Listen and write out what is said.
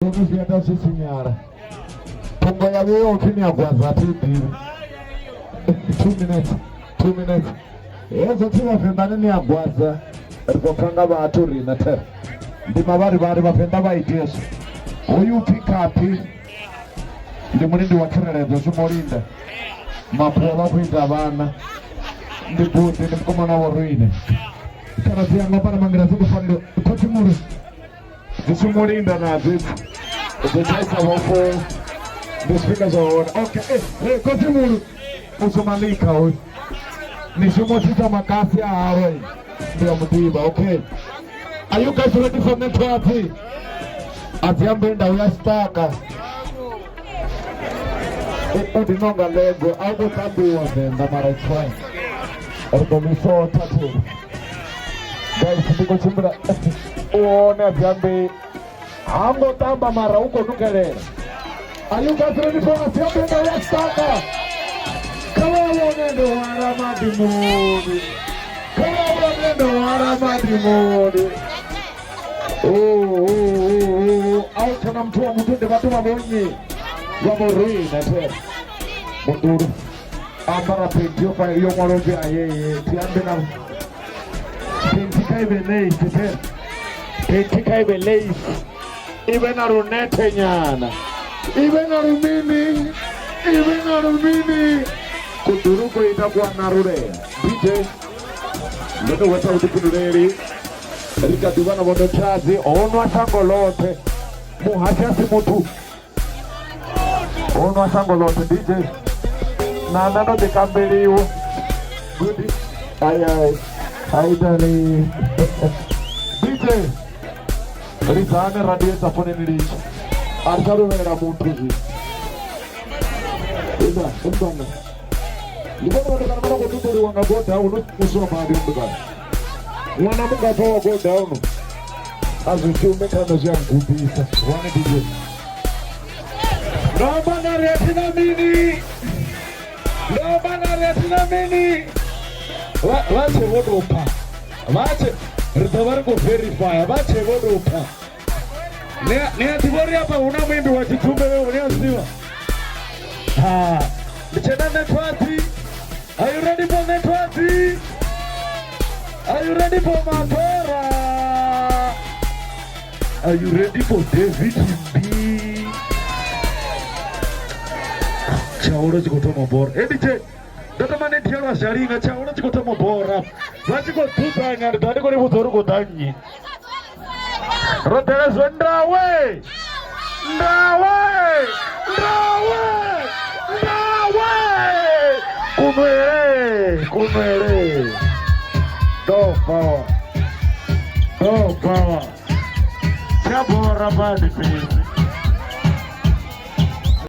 Zwono zwi ita zwi tshinyala. Phungo ya vhuyo upfi ni a gwaza thi ḓivhi. 2 minutes, 2 minutes. Hezwo pfi vhavenḓani ni a gwaza, ri ḓo pfa nga vhathu riṋe the. Ndi mavharivhari vhavenḓa vha ite hezwo. Hoyu upfi khaphi ndi mulindi wa tsireledzo shuma u linda. Makhuwa vha khou ita vhana. Ndi buḓi ndi mukomana wa Ruine. Khaladzi yanga fhano mangela dzi khou fanela khotsi mulu. Dzi shumo linda nadzo idzi dzo tshaisa vhofo ndi zwifhinga zwa hone. Okay, eh, khotsi mulu u shuma likha hoyu mishumo tsitsa makasi a halwa ndi a muḓivha. Okay, are you guys ready for network? A dzi ambe ndau ya staka u ḓi nonga lego a u khou tambiwa venḓa mara it's fine, ri ḓo misotha thuri. Guys, ndi khou tshimbila u hone a dzi ambe ha ngo tamba mara u khou nukelela. Are you guys ready for a siambe ndau ya staka? Kha vha vhone ndo hwala madimoni, kha vha vhone ndo hwala madimoni. A u tshona muthu wa muthu ndi vhathu vha vhonnyi vha vhorine the mundulu ambara penti yo yo ṅwalwa upfi ayeye thi ambe na penti kha ive lace the penti kha ive lace ive na lunethe nyana ive na lumini ive na lumini kudulu ko ita ku anarulela. DJ ndo to hwesa vhuḓifhinduleli ri kha ḓivha na vhonotshadzi ho nwa shango ḽoṱhe muhashi a si muthu ho nwa shango ḽoṱhe. DJ na nṋe ndo ḓi kambeliwa gudi ai ai ai dali. DJ lidzane radio dza foneni litsha a ri tsha luvhelela muthu zwino ida umntwana ndi vhona vhatukana vha khou ṱuṱuliwa nga godown uswa badi mutukana ṅwana mungafha wa godown a zwi shume kha nṋe zwi a mugudisa wane. DJ Ndo amba nda ri a thina mini, ndo amba nda ri a thina mini. Vha tshe vho tou pfa vha tshe ri ḓo vha ri khou verifya vha tshe vho tou pfa. Ni a ḓivha uri afha hu na muimbi wa tshitsumbe ni a zwi ḓivha ha ndi tshena netwatsi. Are you ready for netwatsi? Are you ready for Matora? Are you ready for David B? Tshaolo tshi khou thoma bora. Hey DJ, ndo thoma ndi thiyelwa zhalinga tshaolo tshi khou thoma bora. Vha tshi khou dzudzanya ndi ḓa ndi khou ni vhudza uri khou ḓa nnyi. Ro ḓelezwe ndawe. Ndawe! Ndawe! Ndawe! Kunwele, kunwele. Dog power. Dog power. Tsha bora badi fhedzi.